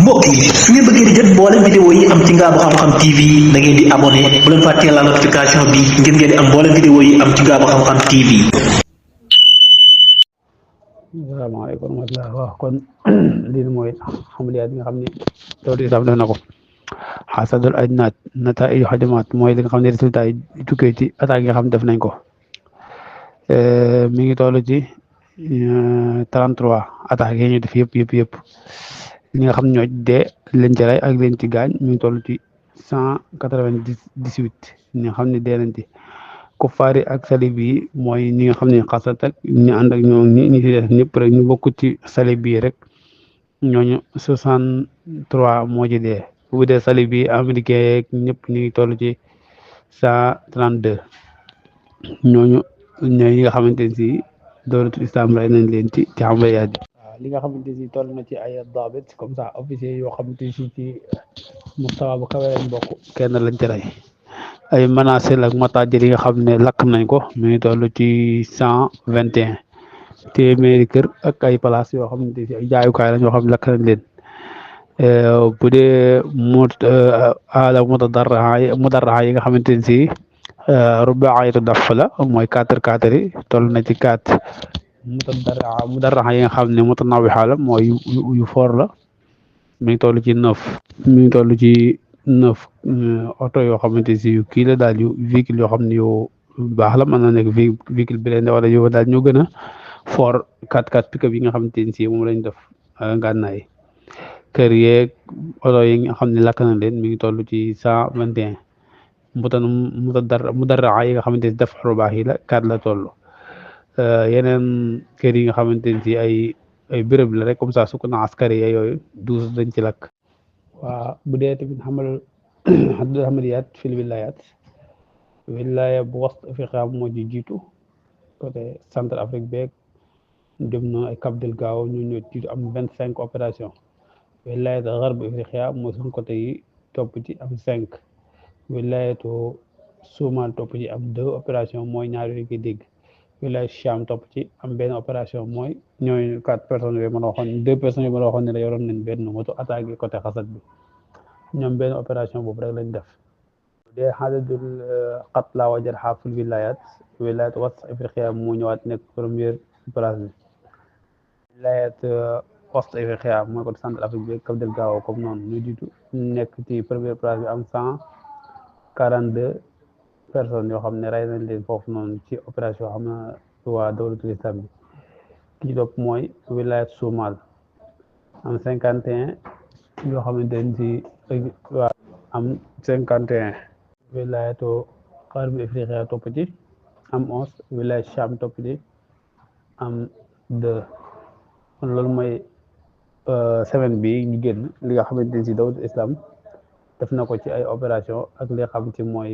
mbokk yi su ngeen bëggee di jot mboolem vidéo yi am ci Ngaabu Xam-Xam TV da ngeen di abonné bu leen fàttee la notification bi ngir ngeen di am mboolem vidéo yi am ci Ngaabu Xam-Xam TV. asalaamaaleykum wa rahmatulah waaw kon lii mooy xamaliyaat yi nga xam ne loolu itam def na ko xasadul ajnaat nataa'ij xadimaat mooy li nga xam ne résultat yi tukkee ci attaque yi nga xam ne def nañ ko mi ngi toll ci 33 attaques yi ñu def yëpp li nga xam ne ñoo dee leen ci rey ak leen ci gaañ mi ngi toll ci 198 ñi nga xam ne dee nañ ci kuffaari ak salib yi mooy ñi nga xam ne xasat ak ñi ànd ak ñoom ñi ci def ñëpp rek ñu bokk ci salib yi rek ñooñu 63 moo ci dee bu dee salib yi américain yeeg ñëpp ñu ngi toll ci 132 ñooñu ñooy yi nga xamante ne si dawlatul islam rey nañ leen ci amaliyaat yi waaw li nga xamante si toll na ci ay daabit comme ça officier yoo xamante si ci mustawa bu kawe lañ bokk kenn lañ ci rey ay manacil ak matajir yi nga xam ne lakk nañ ko mi ngi toll ci 121 téeméeri kër ak ay place yoo xamante si ay jaayukaay lañ yoo xam ne lakk nañ leen bu dee ala mudarraha yi nga xamante ne si rubaayatu daf la mooy 4 yi toll na ci 4 mudarraha yi nga xam ne mutanawiha la mooy yu foor la mi ngi toll ci 9 mi ngi toll ci 9 oto yoo xamante si yu kii la daal yu véhicule yoo xam ne yu baax la mën na nekk véhicule blindé wala yu daal ñoo gën a foor 4x4 pick-up yi nga xamante ne si moom lañ def ngànnaay kër yeeg oto yi nga xam ne lakk na leen mi ngi toll ci 121 mudarraa yi nga xamante ne def xarbaax yi la 4 la toll yeneen kër yi nga xamante ne si ay béréb la rek comme ça sukk na askari yooyu 12 dañ ci lakk waa bu dee tamit xaddul xamaliyaat fil wilayaat wilaya bu wast afriqa moo ji jiitu côté centre Afrique beeg jëm na ay Cap Delgado ñu ñoo jiitu am 25 opération wilayat garb afriqiya mooy suñ côté yi topp ci am 5 wilayatu Somal topp ci am 2 opération mooy ñaar yooyu koy dégg wilayat Cham topp ci am benn opération mooy ñooy 4 personnes yooyu mën a waxoon 2 personnes yu mën a waxoon ne la yoroon nañ benn moto attaqué côté xasat bi ñoom benn opération boobu rek lañ def dee xadadul qatla wa jarha fil wilayat wast afriqiya moo ñëwaat nekk première place bi wilayat wast afriqiya mooy côté centre Afrique bi Cap Delgado comme noonu ñu jiitu nekk ci première place bi am 142 personnes yoo xam ne rey nañ leen foofu noonu ci opération xam na waa dawlatul islam bi ki ci topp mooy wilayat Somal am 51 yoo xamante ne si waa am 51 wilayatu Garbi Afriqiya topp ci am 11 wilayat Cham topp ci am 2 kon loolu mooy semaine bi ñu génn li nga xamante ne si dawlatul islam def na ko ci ay opération ak li nga xam ci mooy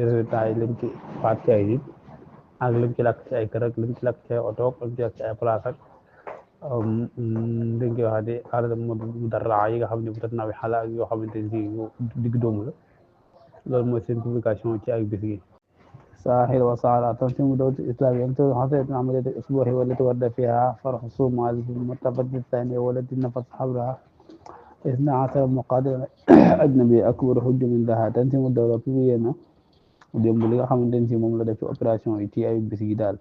résultat yi lañ ci faat ci ay nit ak lañ ci lakk ci ay kër ak lañ ci lakk ci ay oto lañ ci lakk ci ay place ak dañ koy wax de àll mu dara yi nga xam ne bu tat nawi xala ak yoo xamante ne si digg doomu la loolu mooy seen publication ci ay bis gi saaxir wa saala tanzimu dawlatul islamiyya yamtadu xasayat amaliyat al-usbuu'i wallati warada fiha farxu Somal fi martabati thaniya wallati nafas xabraha isna asara muqaatilan ajnabi akbaru hujja min daha tanzimu dawla publié na démb li nga xamante ne si moom la def ci opération yi ci ay bis gi daal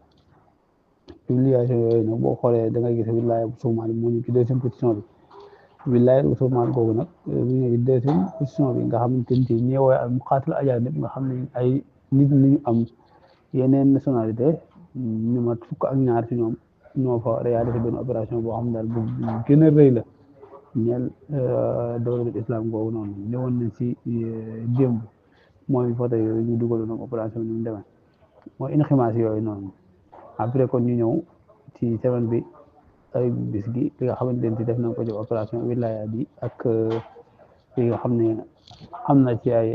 publication yooyu nag boo xoolee da ngay gis wilaya bu Somal moo ñu ci deuxième position bi wilaya bu Somal googu nag ñu ngi ci deuxième position bi nga xamante ne si ñeewooy al muqaatil ajaanib nga xam ne ay nit ñu am yeneen nationalité ñu mat fukk ak ñaar ci ñoom ñoo fa réalisé benn opération boo xam daal bu gën a rëy la ñeel dawlatul islam googu noonu ñëwoon nañ ci démb mooy photo yooyu ñu dugaloon ak opération bi ni mu demee mooy inximaas yooyu noonu après kon ñu ñëw ci semaine bi ay bis gi li nga xamante ne si def nañ ko ci opération wilaya bi ak li nga xam ne am na ci ay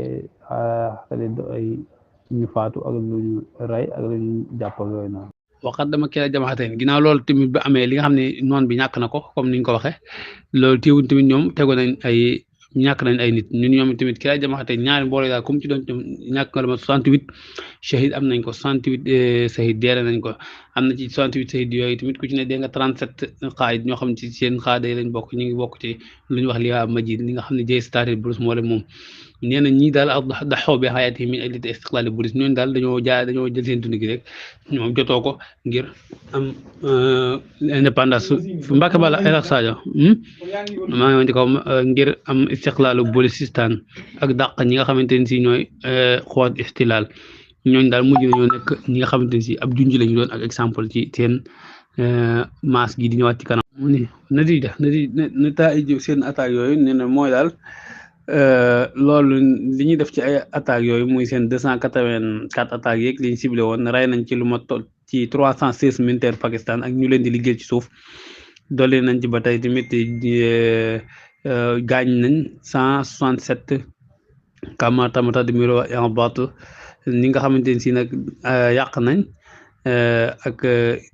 ñu faatu ak lu ñu rey ak lu ñu jàpp ak yooyu noonu waxat dama kii la jamaxateen ginnaaw loolu tamit bi amee li nga xam ne noon bi ñàkk na ko comme niñ ko waxee loolu teewul tamit ñoom tego nañ ñàkk nañ ay nit ñoom tamit ki lay jamaxate ñaari mbooloo daal comme ci doon ñàkk nga dama 68 shahid am nañ ko 68 shahid deere nañ ko am na ci 68 sayid yooyu tamit ku ci ne dégg nga 37 xaayit ñoo xam ne ci seen xaada yi lañ bokk ñu ngi bokk ci lu ñu wax liwaa majid li nga xam ne jaysu tahrir burus moo leen moom nee na ñii daal ak daxoo bi xayaati min ajli istiqlaali burus ñooñu daal dañoo jël seen dund gi rek ñoom jotoo ko ngir am indépendance fu Mbàkke Bala Elhadj Sadio maa ngi woon ci kaw ngir am istiqlaalu Baloochistan ak dàq ñi nga xamante ne si ñooy xoot istilaal ñooñu daal mujj nañoo nekk ñi nga xamante ne si ab junj lañu doon ak exemple ci seen maas gi di ñëwaat ci kanam. mu ni nataa'ij seen attaques yooyu nee na mooy daal loolu li ñuy def ci ay attaques yooyu muy seen 284 attaques yeeg li ñu ciblé woon rey nañ ci lu ma toll ci 316 militaires Pakistan ak ñu leen di liggéey ci suuf dolli nañ ci ba tey tamit gaañ nañ 167 kama tamata di miro en baatu ñi nga xamante ne si nag yàq nañ ak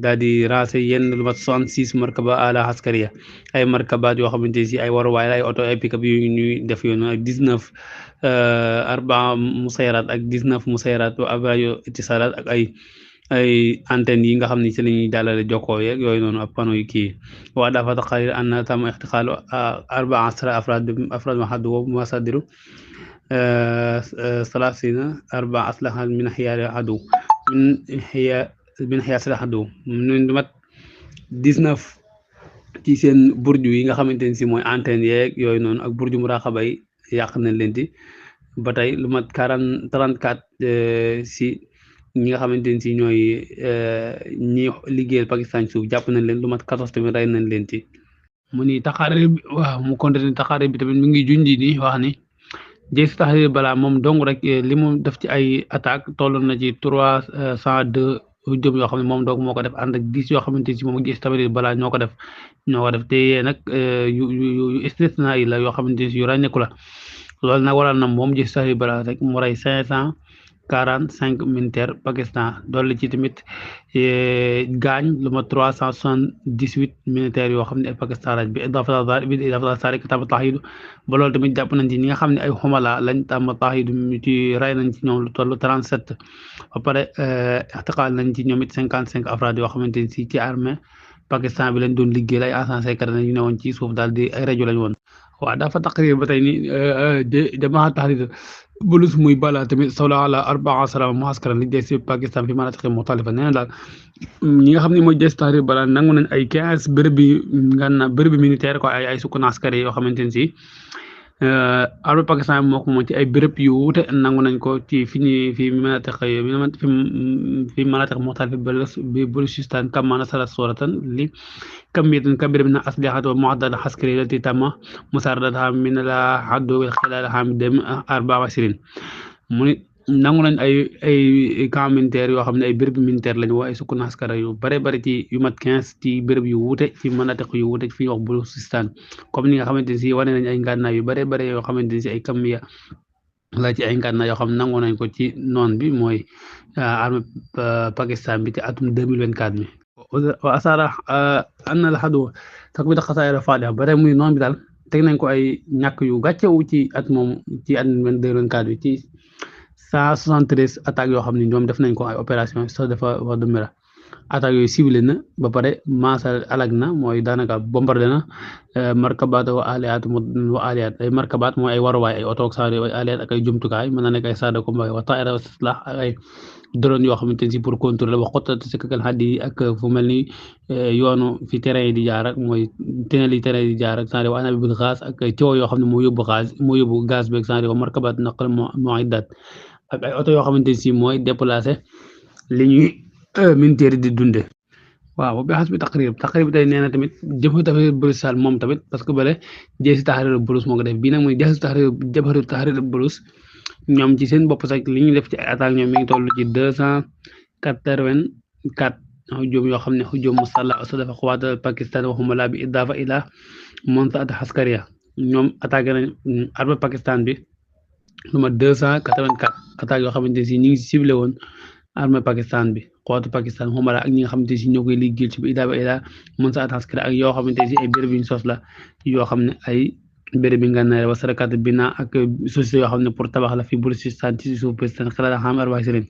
daal di raser yenn lu mat 66 markaba ala askariya ay markabaat yoo xamante ne si ay waruwaay la ay oto ay pick-up yu ñuy def yoonu ak 19 arbaa musayrat ak 19 musayrat wa abrayo itisalat ak ay antenne yi nga xam ne ci la ñuy jàllale jokkoo yeeg yooyu noonu ak panneau yi kii waa dafa taqarir an tam ixtiqaalu 14 afrad ma xaddu woobu masadiru salasina arba aslaha min xiyaari adu min xiyaar sila adu ñu mat 19 ci seen burju yi nga xamante ne si mooy antenne yeeg yooyu noonu ak burju muraqaba yi yàq nañ leen di ba tey lu mat 34 si ñi nga xamante ne si ñooy ñi liggéeyal Pakistan suuf jàpp nañ leen lu mat 14 tamit rey nañ leen ci mu ni taxaare bi waaw mu continué taxaare bi tamit mi ngi junji ni wax ni jaysu tahrir balaa moom dong rek li mu def ci ay attaque toll na ci 302 jëm yoo xam ne moom dong moo ko def ànd ak 10 yoo xamante si moom jaysu tahrir balaa ñoo ko def te nag yu istisna yi la yoo xamante si yu ràññeeku la loolu nag waral na moom jaysu tahrir balaa rek mu rey 545 militaires Pakistan dolli ci tamit gaañ lu ma 378 militaires yoo xam ne ay Pakistan lañ bi idafata sarik tama taxidu ba loolu tamit jàpp nañ ci ñi nga xam ne ay xumala lañ tama taxidu ci rey nañ ci ñoom lu toll 37 ba pare ixtiqaal nañ ci ñoom it 55 afraad yoo xamante ni si ci armée Pakistan bi lañ doon liggéey ay agents secrets ñu ne woon ci suuf daal di ay rajo lañ woon waaw dafa taqrir ba tey ni jamaa tahrir bulus muy bala tamit sawla ala 14 muaskaran li jaysi Pakistan fi manatiqi muxtalifa nee na daal ñi nga xam ne mooy jaysu tahrir bala nangu nañ ay 15 bërëb bi militaire ko ay sukkan askari yoo xamante ne si armée Pakistan bi moo ko moom ci ay béréb yu wuute nangu nañ ko ci fi manatiq muxtalifa bi Baloochistan kama nasarat suratan li kamiyatan kabira min aslihat wa mu'addadat askariya allati tamma musaaradatuha min al-'adwi khilal aam 2024 mu ni nangu nañ ay camp militaire yoo xam ne ay béréb militaire lañu ay sukkan askara yu bare bari ci yu mat 15 ci béréb yu wuute ci manatiq yu wuute fi ñuy wax Baloochistan comme ni nga xamante ne si wane nañ ay ngànnaay yu bare bare yoo xamante ne si ay kamiya la ci ay ngànnaay yoo xam nangu nañ ko ci noon bi mooy armée Pakistan bi ci atum 2024 mi wa asara an al hadu takbita xasaayira faadiha bare muy noon bi daal teg nañ ko ay ñàkk yu gàccewu ci at moom ci at 2024 bi ci 173 attaques yoo xam ne ñoom def nañ ko ay opération so dafa wax du mira attaques yooyu ciblé na ba pare maasa alag na mooy daanaka bombardé na markabaat wa aliyaat ay markabaat mooy ay waruwaay ay oto ak ay aliyaat ak ay jumtukaay mën na nekk ay saada combat wa taira wa silah ak ay drone yoo xamante ne si pour contrôler wax xottat si kakal xaddi yi ak fu mel ni yoonu fi terrain yi di jaar ak mooy tunnel yi terrain yi di jaar ak sànni wa anabi bil gaz ak ay tuyau yoo xam ne moo yóbbu gaz beeg sànni wa markabaat naqal mu'iddat ak ay oto yoo xamante ne si mooy déplacé li ñuy militaire di dunde waaw bi xas bi taqrib bi tey nee na tamit jëfa tahrir bulus sal moom tamit parce que bale jaysu tahrir bulus moo ko def bii nag muy jaysu tahrir bulus ñoom ci seen bopp sax li ñuy def ci ay attaque ñoom mi ngi toll ci 284 hujum yoo xam ne hujum musalla dafa xuwaat Pakistan waxuma laa bi idafa ila monsaat askariya ñoom attaqué nañ armée Pakistan bi lu ma 284 attaques yoo xamante ne si ñi ngi ciblé woon armée Pakistan bi xuwaatu Pakistan waxuma laa ak ñi nga xamante ne si ñoo koy liggéey ci bi idafa ila monsaat askariya ak yoo xamante ne si ay béréb yu ñu sos la yoo xam ne ay béréb bi ngànnaay wa sarakaat bina ak société yoo xam ne pour tabax la fi Baloutchistan ci suuf Pakistan xalaat xam arbaay sëriñ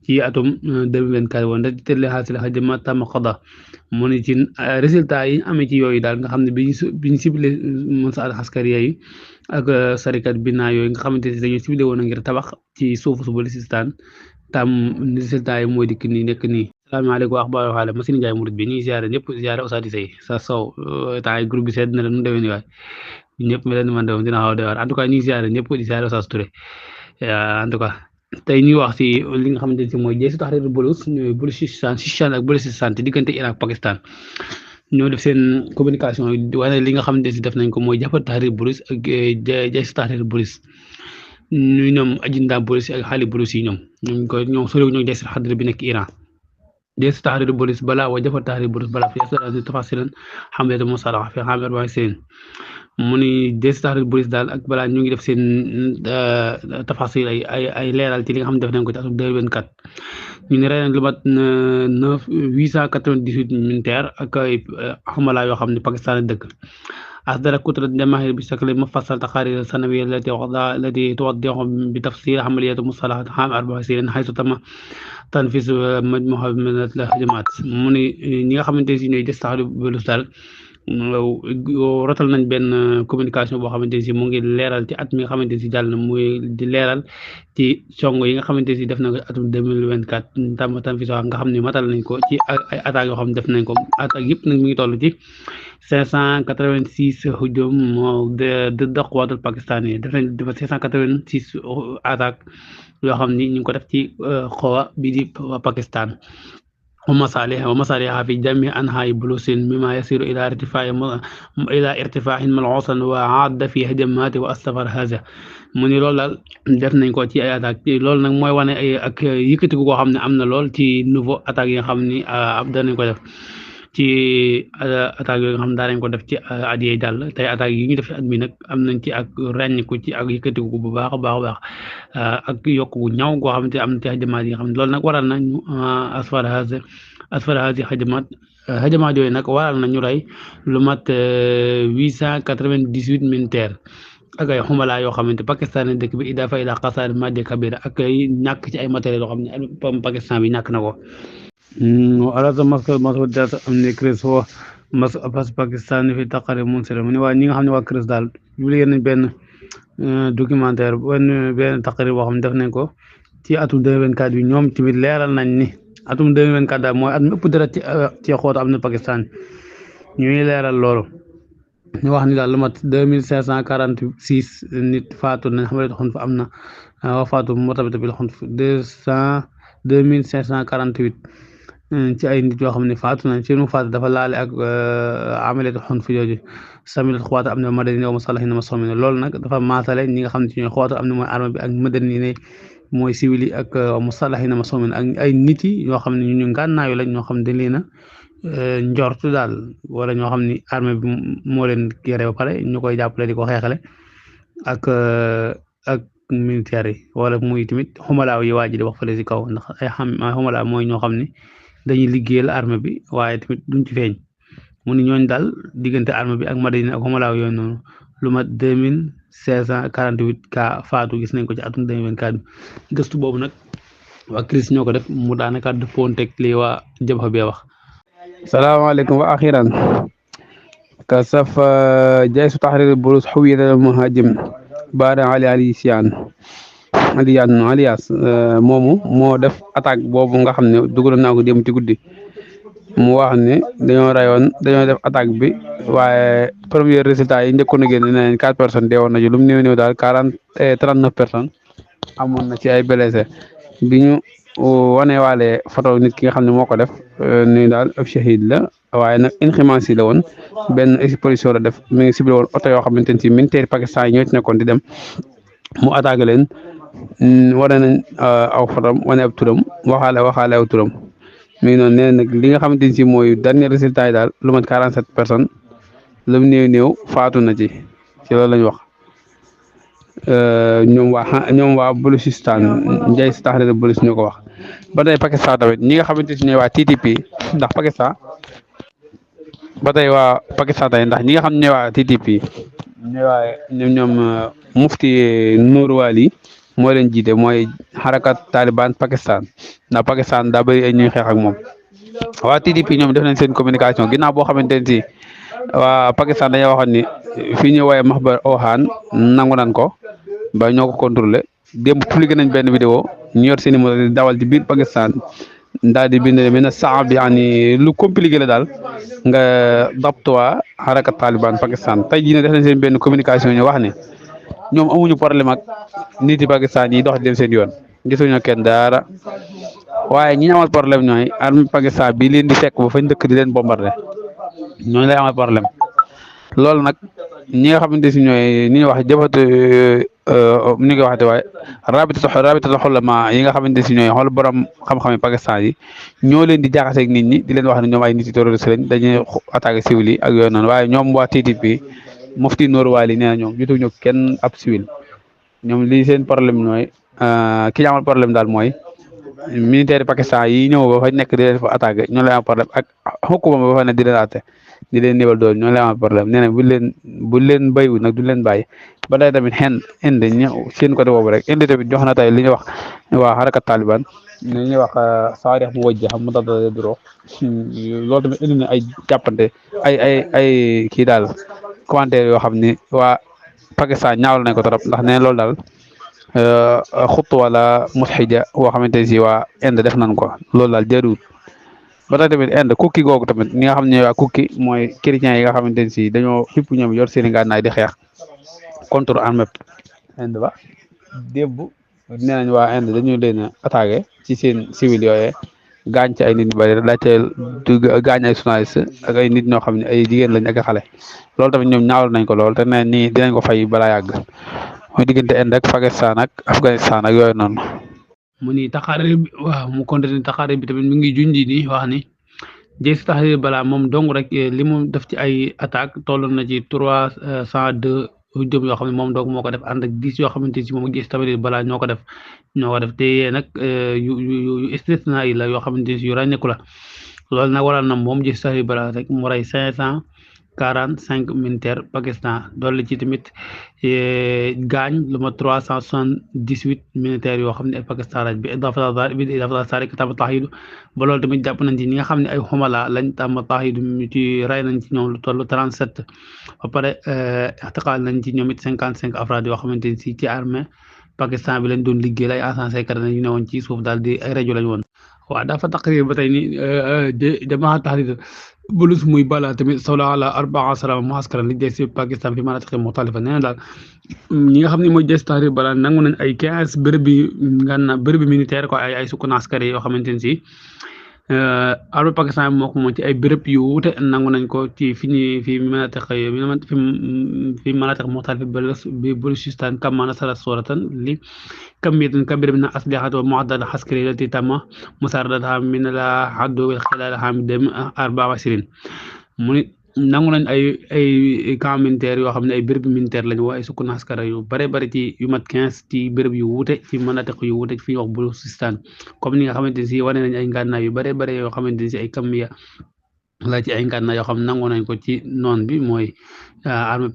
ci atum 2024 woon rek tëlle xaasil xajma tam xada mu ne ci résultat yi amee ci yooyu daal nga xam ne biñu ciblé Mossad askariya yi ak sarikat bina yooyu nga xamante ne dañoo ciblé woon ngir tabax ci suufu su Baloutchistan tam résultat yi mooy dikk nii nekk nii. salaamaaleykum wa axbaar xaale Masine Ndiaye murid bi ñuy ziare ñëpp ziare Oustaz Seye sa sow temps yi groupe bi sedd na la nu demee nii waay ñëpp mi leen man de dina xaw a doy waar en tout cas ñuy ziare ñëpp di ziare Oustaz Touré en tout cas tey ñuy wax ci li nga xamante ne si mooy Jaysh Tahrir Baloutchistan ak Baloutchistan te diggante Iran ak Pakistan ñoo def seen communication wane li nga xamante ne si def nañ ko mooy Jabhat Tahrir Balouch ak Jaysh Tahrir Balouch ñu ñoom Ajinda Balouch ak Khalid Balouch yi ñoom soriw ñoo Jaysh Tahrir bi nekk Iran Jaysh Tahrir Balouch bala wa Jabhat Tahrir Balouch bala fi tafasilan hamlet musalaha fi hamlet wa seen mu ni Jaysh Tahrir Balouch daal ak balaa ñu ngi def seen tafasil ay leeral ci li nga xam ne def nañ ko ci atum 2024 ñu ne rey nañ lu mat 898 militaires ak ay xamala yoo xam ne Pakistan dëkk أصدر كتلة الجماهير بشكل مفصل تقارير سنوية التي توضح بتفصيل عملية مصالحة عام 24 حيث تم تنفيذ مجموعة من الهجمات mu ni ñi nga xamante ne si ñooy Jaysh Tahrir Balouch daal rotal nañ benn communication boo xamante ne si mu ngi leeral ci at mi nga xamante ne si jàll na muy di leeral ci song yi nga xamante ne si def na ko atum 2024 tam fiis nga xam ne matal nañ ko ci ay attaques yoo xam ne def nañ ko attaques yëpp nag mi ngi toll ci 586 hujum ضد القوات الباكستانية def nañ 586 attaques yoo xam ni ñu ngi ko def ci xawa bi di Pakistan ومصالحها في جميع أنحاء بلوچ مما يصل إلى ارتفاع ملحوظ وعاد في هجمات واستمر هذا mu ni loolu daal def nañ ko ci ay attaques loolu nag mooy wane ay ak yëkkatiku koo xam ne am na lool ci nouveau attaques yi nga xam ni danañ ko def ci attaques yooyu nga xam ne daanañ ko def ci at yi daal tey attaques yi ñu def ci at mi nag am nañ ci ak ràññiku ci ak yëkkatiku bu baax a baax ak yokk gu ñaw goo xam ne am na ci xajamaat yi nga xam ne loolu nag waral na ñu asfara hazi xajamaat yooyu nag waral na ñu rey lu mat 898 militaires ak ay xumala yoo xamante Pakistan dëkk bi idafa ila xasaar madde kabira ak ay ñàkk ci ay matériels yoo xam ne Pakistan bi ñàkk na ko alaata masdat am ne crise fo mas Pakistan fi taqari munsira mu ne waa ñi nga xam ne waa crise daal publié nañ benn documentaire benn taqari boo xam ne def nañ ko ci atum 2024 bi ñoom tamit leeral nañ ni atum 2024 daal mooy at mi ëpp dara ci xóotu am na Pakistan ñuy leeral loolu ñu wax ni daal lu mat 2546 nit faatu nañ xam ne xon fa am na wafaatu motabita bil xon 2548 ci ay nit yoo xam ne faatu nañ seenu faatu dafa laale ak amaliyatu xon fi jooju samilat xuwaatu am na madani wa musalahin masomin loolu nag dafa maasale ñi nga xam ne ci ñooy xuwaatu am na mooy arme bi ak madani ne mooy civil yi ak musalahin masomin ak ay nit yi yoo xam ne ñu ngànnaayu lañ ñoo xam ne dañ leen a njortu daal wala ñoo xam ni armée bi moo leen yore ba pare ñu koy jàppale di ko xeexale ak militaire yi wala muy tamit xumalaaw yi waa ji di wax fële si kaw ndax ay xumalaaw mooy ñoo xam ni dañuy liggéeyal armée bi waaye tamit duñ ci feeñ mu ni ñooñ daal diggante armée bi ak madina ak xumalaaw yooyu noonu lu mat 2548 cas faatu gis nañ ko ci atum 2024 gëstu boobu nag waa CRIS ñoo ko def mu daanaka dëppoonteeg li waa Jabha bee wax. salaamaaleykum wa akhiran kasaf Jaysh Tahrir Balouch حوية المهاجم بعد علي سيان alias moomu moo def attaque boobu nga xam ne dugal naa ko dem ci guddi mu wax ne dañoo def attaque bi waaye premier résultat yi njëkkoon a génn nañ 4 personnes deewoon na ci lu mu néew daal 39 personnes amoon na ci ay blessé bi ñu wane waale photo nit ki nga xam ne moo ko def ni daal ab shahid la waaye nag inximaasi la woon benn explosion la def mi ngi ciblé woon oto yoo xamante ne ci militaire Pakistan yi ñoo ci nekkoon di dem mu attaqué leen wane nañ aw fotom wane ab turam waxaale aw turam mi ngi noonu nee nag li nga xamante ne ci mooy dernier résultat yi daal lu mat 47 personnes lu mu néew faatu na ci loolu lañ wax ñoom waa Baloutchistan Jaysh Tahrir Balouch ñoo ko wax ba tey Pakistan tamit ñi nga xamante ne ñooy waa TTP ndax Pakistan ba tey waa Pakistan tamit ndax ñi nga xam ne waa TTP waaye ñoom mufti Nour Wali moo leen jiite mooy xarakat Taliban Pakistan ndax Pakistan daa bëri ay ñuy xeex ak moom waa TDP ñoom def nañ seen communication ginnaaw boo xamante ne si waa Pakistan dañoo waxoon ni fii ñuy woowee Mahbar Ohan nangu nañ ko ba ñoo ko contrôlé démb publié nañ benn vidéo ñu yor seen i moto di dawal ci biir Pakistan daal di bind benn saa bi yaani lu compliqué la daal nga daptuwaa xarakat Taliban Pakistan tey jii ne def nañ seen benn communication ñu wax ne ñoom amuñu problème ak nit yi Pakistan yi dox di dem seen yoon gisuñu kenn dara waaye ñi ñu amal problème ñooy armée Pakistan bii leen di fekk ba fañ dëkk di leen bombardé ñooñu lay amal problème loolu nag ñi nga xamante si ñooy ni ñuy wax jëfatu ni nga waxate waaye rabitatul xulama yi nga xamante si ñooy xool borom xam-xami Pakistan yi ñoo leen di jaxaseeg nit ñi di leen wax ne ñoom ay nit yi terroriste lañ dañuy attaqué civil yi ak yooyu noonu waaye ñoom waa TTP mufti Noor Waali nee na ñoom jotuñu kenn ab civil ñoom lii seen problème ñooy ki ñu amal problème daal mooy militaire Pakistan yi ñëw ba fa nekk di leen fa attaqué ñoo lay am problème ak xukuma ba fa ne di leen atte di leen néewal doole ñoo lay am problème nee na bu leen béywu nag du leen bàyyi ba tey tamit inde ñëw seen côté boobu rek inde tamit jox na tey li ñuy wax waa xarakat Taliban li ñuy wax saarix mu wajja xam mu dada duro loolu tamit indi na ay jàppante ay kii daal commentaire yoo xam ni waa Pakistan ñaawal nañ ko trop ndax nee loolu daal xuttu wala musxija boo xamante ne si waa Inde def nañ ko loolu daal jaruut ba tax tamit Inde kukki googu tamit ñi nga xam ne waa kukki mooy chrétiens yi nga xamante ne si dañoo fipp ñoom yor seen i ngànnaay di xeex contre armée Inde ba démb nee nañ waa Inde dañu leen a attaqué ci seen civil yooyee gaañ ci ay nit ñu bëri laajte gaañ ay journaliste ak ay nit ñoo xam ne ay jigéen lañ ak xale loolu tamit ñoom ñaawal nañ ko lool te ne nii dinañ ko fay balaa yàgg mooy diggante Inde ak Pakistan ak Afghanistan ak yooyu noonu. mu ni taxaare bi waaw mu continué taxaare bi tamit mi ngi junji ni wax ni jëy si taxaare balaa moom dong rek li mu def ci ay attaque toll na ci 302 jëm yoo xam ne moom dong moo ko def ànd ak 10 yoo xamante si moom jëy si taxaare balaa ñoo ko def te nag yu istisna yi la yoo xamante si yu ràññeeku la loolu nag waral na moom jëy si taxaare balaa rek mu rey 545 militaires Pakistan dolli ci tamit gaañ lu ma 378 militaires yoo xam ne ay Pakistan lañ bi idaafata saari ka tàmm taxidu ba loolu tamit jàpp nañ ci ñi nga xam ne ay xumala lañ tàmm taxidu ci rey nañ ci ñoom lu toll 37 ba pare ixtiqaal nañ ci ñoom it 55 afraad yoo xamante ni si ci armée Pakistan bi lañ doon liggéey ay agents secrets ñu ne woon ci suuf daal di ay rajo lañ woon waaw dafa taqrir ba tey ni jamaa tahrir bulus muy bala tamit sawla ala 14 muaskaran li jaysi Pakistan fi manatiqi muxtalifa nee na daal ñi nga xam ne mooy jaysi tahrir bala nangu nañ ay 15 bërëb bi militaire ko ay sukkan askari yoo xamante ne si armée Pakistan bi moo ko moom ci ay béréb yu wuute nangu nañ ko ci fi manatiq muxtalifa bi Baluchistan kama nasarat suratan li كمية كبيرة من الأسلحة والمعدات العسكرية التي تم مساردتها من العدو خلال عام 2024 mu ni nangu nañ ay camp militaire yoo xam ne ay béréb militaire lañu waa ay sukkan askara yu bare bari ci yu mat 15 ci béréb yu wuute ci manatiq yu wuute fi ñuy wax Baluchistan comme ni nga xamante ne si wane nañ ay ngànnaay yu bare bare yoo xamante ne si ay kamiya la ci ay ngànnaay yoo xam ne nangu nañ ko ci noon bi mooy armée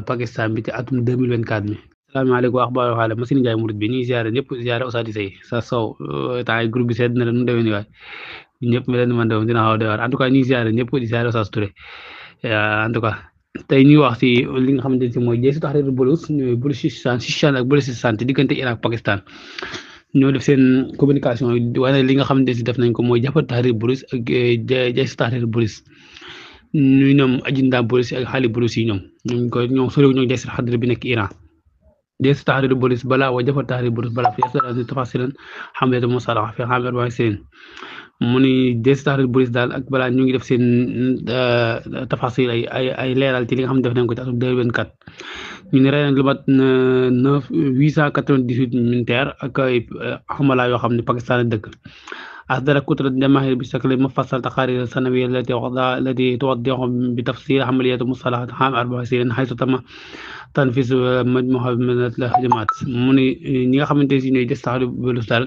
Pakistan bi ci atum 2024 mi salaamaaleykum wax ba xaale Masine Ndiaye murid bi ñu ngi ziare ñëpp ziare Oustaz Seye sa sow temps yi groupe bi sedd na la nu demee ni waay ñëpp mi leen man de dina xaw a doy waar en tout cas ñu ngi ziare ñëpp di ziare Oustaz Touré en tout cas tey ñuy wax si li nga xamante ne si mooy jaysi tahrir Baluchistan ak Baluchistan te diggante Iran ak Pakistan ñoo def seen communication wane li nga xamante ne si def nañ ko mooy jàppal tahrir Balus ak jaysi tahrir Balus ñu ñoom ajinda Balus ak xaali Balus yi ñoom soriw ñoo jaysi tahrir bi nekk Iran جيش تحرير بوليس بلا وجب تحرير بوليس بلا في أسرع تفاصيلا حملة المصالحة في عام 24 mu ni jaysi tahrir boolis daal ak balaa ñu ngi def seen tafasil ay leeral ci li nga xam ne def nañ ko ci atum 2024 ñu ne rey nañ lu mat 898 militaires ak ay xamala yoo xam ne Pakistan dëkk أصدرت كتلة الجماهير بشكل مفصل تقارير سنوية التي توضح بتفصيل عملية مصالحة عام 24 حيث تم تنفيذ مجموعة من الهجمات mu ni ñi nga xamante ne si ñooy jaysi tahrir boolis daal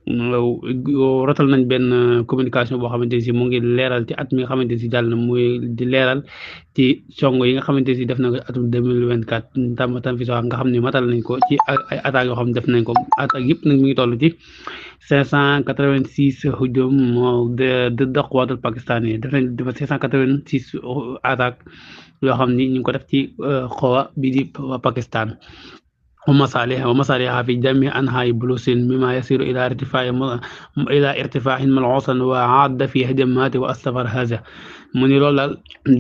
rotal nañ benn communication boo xamante ni si mu ngi leeral ci at mi nga xamante ni si jàll na muy di leeral ci song yi nga xamante ni si def na ko atum 2024 tam fi nga xam ne matal nañ ko ci ay attaques yoo xam ne def nañ ko attaques yëpp nag mi ngi toll ci 586 hujum ضد القوات الباكستانية def nañ 586 attaques yoo xam ni ñu ngi ko def ci xawa bi di Pakistan ومصالحها في جميع أنحاء بلوس مما يصير إلى ارتفاع ملحوظ وعاد في هجمات واستمر هذا mu ni loolu daal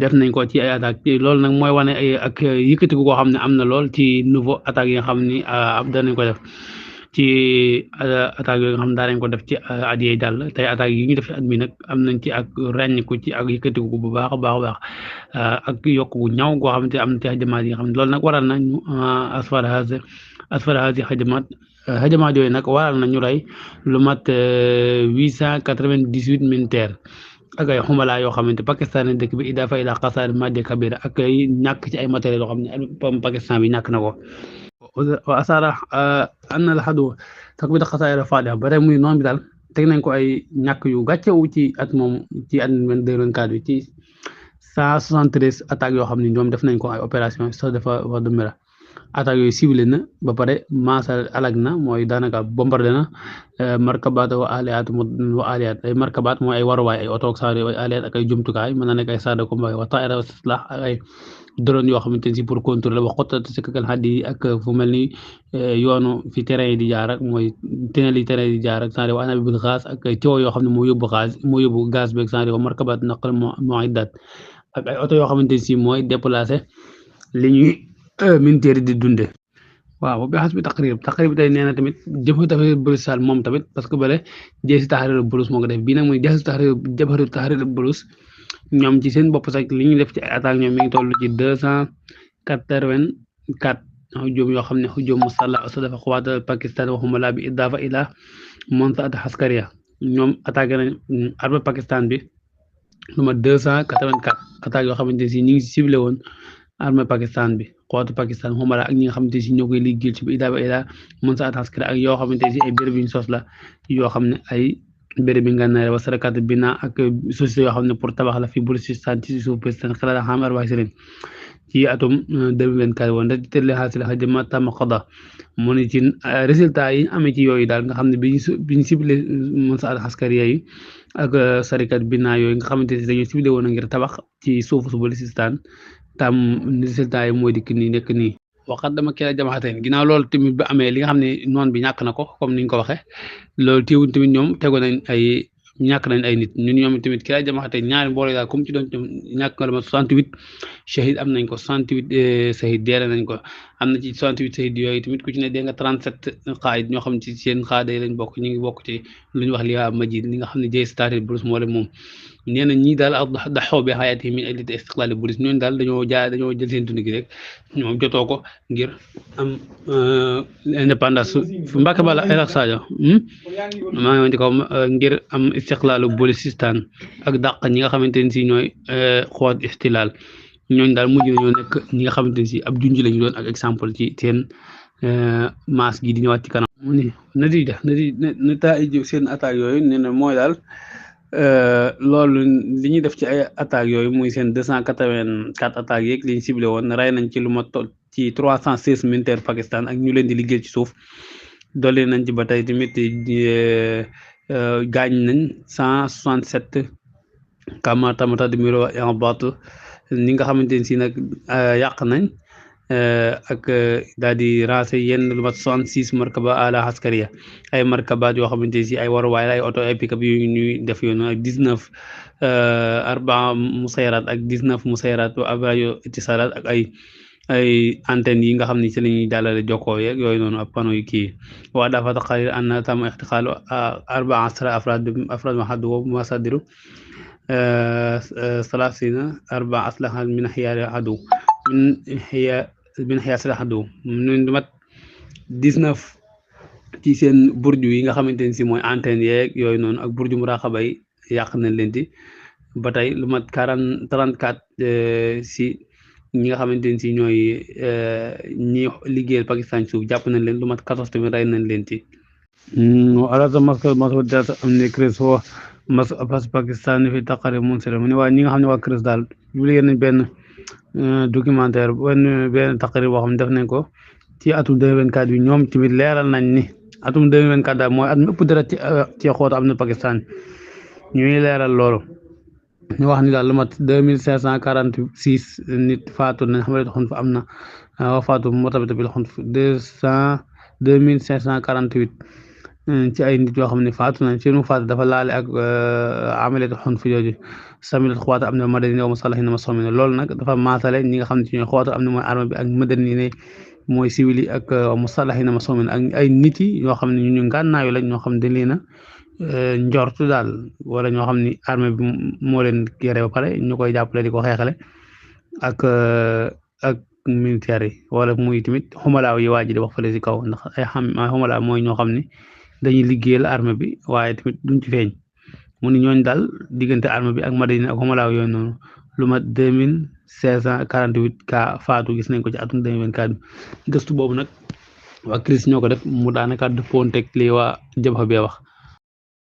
def nañ ko ci ay attaques loolu nag mooy wane ay ak yëkkatiku koo xam ne am na lool ci nouveau attaques yi nga xam ni danañ ko def ci attaques yooyu nga xam ne daa nañ ko def ci at yi daal tey attaques yi ñu def ci at mi nag am nañ ci ak ràññiku ci ak yëkkatiku bu baax a baax a baax ak yokk gu ñaw goo xam ne am na ci xajamaat yi nga xam ne loolu nag waral na ñu asfara hazi xajamaat yooyu nag waral na ñu rey lu mat 898 militaires ak ay xumala yoo xamante Pakistan dëkk bi idafa ila xasaar madde kabira ak ay ñàkk ci ay matériels yoo xam ne Pakistan bi ñàkk na ko wa asara anna al hadu takbit xasaayira faadiha ba tey muy noonu bi daal teg nañ ko ay ñàkk yu gàccewu ci at moom ci at 2024 bi ci 173 attaques yoo xam ne ñoom def nañ ko ay opération sax dafa wax dëgg la attaques yooyu ciblé na ba pare maasa alag na mooy daanaka bombardé na markabaat wa aliyaat ay markabaat mooy ay waruwaay ay oto ak saar ay aliyaat ak ay jumtukaay mën na nekk ay saada combat wa taa'ira wa silah ak ay drone yoo xamante ne si pour contrôler wa xottat si kakal xaddi yi ak fu mel ni yoonu fi terrain yi di jaar ak mooy tunnel yi terrain yi di jaar ak saar wa anabil gaz ak ay tuyau yoo xam ne moo yóbbu gaz beeg saar wa markabaat naqal mu'iddat ak ay oto yoo xamante ne si mooy déplacé li ñuy militaire di dunde waaw bi xas bi taqrib bi tey nee na tamit jëmatu tahrir Bulus moom tamit parce que bale jeesi tahrir Bulus moo ko def bii nag mooy jeesi tahrir Bulus ñoom ci seen bopp sax li ñu def ci ay attaques ñoom mi ngi toll ci 284 hujum yoo xam ne hujum musalla dafa xuwaat Pakistan waxuma laa bi idafa ila montaat askariya ñoom attaqué nañ armée Pakistan bi lu ma 284 attaques yoo xamante ne si ñu ngi ciblé woon armée Pakistan bi xuwaatu Pakistan xumala ak ñi nga xamante si ñoo koy liggéey ci bi idafa ila montaat askariya ak yoo xamante si ay béréb yu ñu sos la yoo xam ne ay béréb bi ngànnaay wa sarakaat bina ak société yoo xam ne pour tabax la fi Baluchistan ci suuf Pakistan xalaat xam arbaay sëriñ ci atum 2024 woon da tëlle xaasil xajama tam xada mu ne ci résultat yi amee ci yooyu daal nga xam ne biñu ciblé monsaat askariya yi ak sarikat bina yooyu nga xamante ne dañoo ciblé woon ngir tabax ci suufu su Baluchistan tam résultat yi mooy dikk nii nekk nii waxat dama kii la jamaxateen ginnaaw loolu tamit ba amee li nga xam ne noon bi ñàkk na ko comme niñ ko waxee loolu teewul tamit ñoom tegoon nañ ñàkk nañ ay nit ñun ñoom tamit kii la jamaxateen ñaari mbooloo daal comme ci doon ñoom ñàkk nga dama 68 shahid am nañ ko 68 shahid deele nañ ko am na ci 68 shahid yooyu tamit ku ci ne dee nga 37 xaayit ñoo xam ne ci seen xaada yi lañ bokk ñu ngi bokk ci lu ñu wax li waa majid li nga xam ne jeesi tahrir Bulus moo leen moom nee na ñii daal daxaw bi xayaati min ajli istiqlaal Bulus ñooñu daal dañoo jël seen dund gi rek ñoom jotoo ko ngir am indépendance fu Mbàkke bala ay ak Sadio maa ngi woon ci kaw ngir am istiqlaalu Baluchistan ak dàq ñi nga xamante ne si ñooy xuwaat ihtilaal ñooñu daal mujj nañoo nekk ñi nga xamante ne si ab junj lañu doon ak exemple ci seen maas gi di ñëwaat ci kanam mu ni nataa'ij seen attaques yooyu nee na mooy daal loolu li ñuy def ci ay attaques yooyu muy seen 284 attaques yeeg li ñu ciblé woon rey nañ ci lu ma toll ci 316 militaires Pakistan ak ñu leen di liggéey ci suuf dolli nañ ci ba tey tamit gaañ nañ 167 kama tamata di miro en bat ni nga xamante ne si nag yàq nañ ak daal di raase yenn lu mat 66 markaba ala askariya ay markabaat yoo xamante ne si ay waruwaay la ay oto ay pick-up yu ñuy def yoonu ak 19 arbaa musayaraat ak 19 musayaraat abrayo itisalat ak ay antenne yi nga xam ne ci la ñuy jàllale jokkoo yeeg yooyu noonu ak panneau yi kii waa dafa taqarir an tam ixtiqaalu arbaa asra afrad mahadu masadiru salasina arbaa aslaha min xiyaari adu min xiyaar sila xadu nun du mat 19 ci seen burju yi nga xamante ne si mooy antenne yeeg yooyu noonu ak burju muraqaba yi yàq nañ leen di ba tey lu mat 34 si ñi nga xamante ne si ñooy ñi liggéeyal Pakistan suuf jàpp nañ leen lu mat 14 tamit rey nañ leen ci وأراد مسؤوليات أمن كريس هو بس باكستان في تقارير منصرة mu ne waa ñi nga xam ne waa CRIS daal publié nañ benn documentaire benn taqarrir boo xam ne def nañ ko ci atum 2024 bi ñoom tamit leeral nañ ni atum 2024 daal mooy at mi ëpp dara ci xóotu am na Pakistan ñuy leeral loolu ñu wax ni daal lu mat 2546 nit faatu nañ xam ne xun fa am na faatu motabita bi xun 2548 ci ay nit yoo xam ne faatu nañ seenu faatu dafa laale ak amaliyatu xun fi jooju samilat xawaata am na madani wa musallahina ma somine loolu nag dafa maasale ñi nga xam ne ci ñooy xawaata am na mooy arme bi ak madani ne mooy civil yi ak musallahina ma somine ak ay nit yi yoo xam ne ñu ngànnaayu lañ ñoo xam ne dañ leen a njortu daal wala ñoo xam ni arme bi moo leen yore ba pare ñu koy jàppale di ko xeexale ak militaire yi wala muy tamit xumalaaw yi waa ji di wax fële si kaw ndax ay xumalaaw mooy ñoo xam ni dañuy liggéeyal arme bi waaye tamit duñ ci feeñ mu ni ñooñ daal diggante arme bi ak madina ak xumalaaw yooyu noonu lu mat 2548 cas faatu gis nañ ko ci atum 2024 bi gëstu boobu nag waa CRIS ñoo ko def mu daanaka dëppoon teg lii waa jabxa bee wax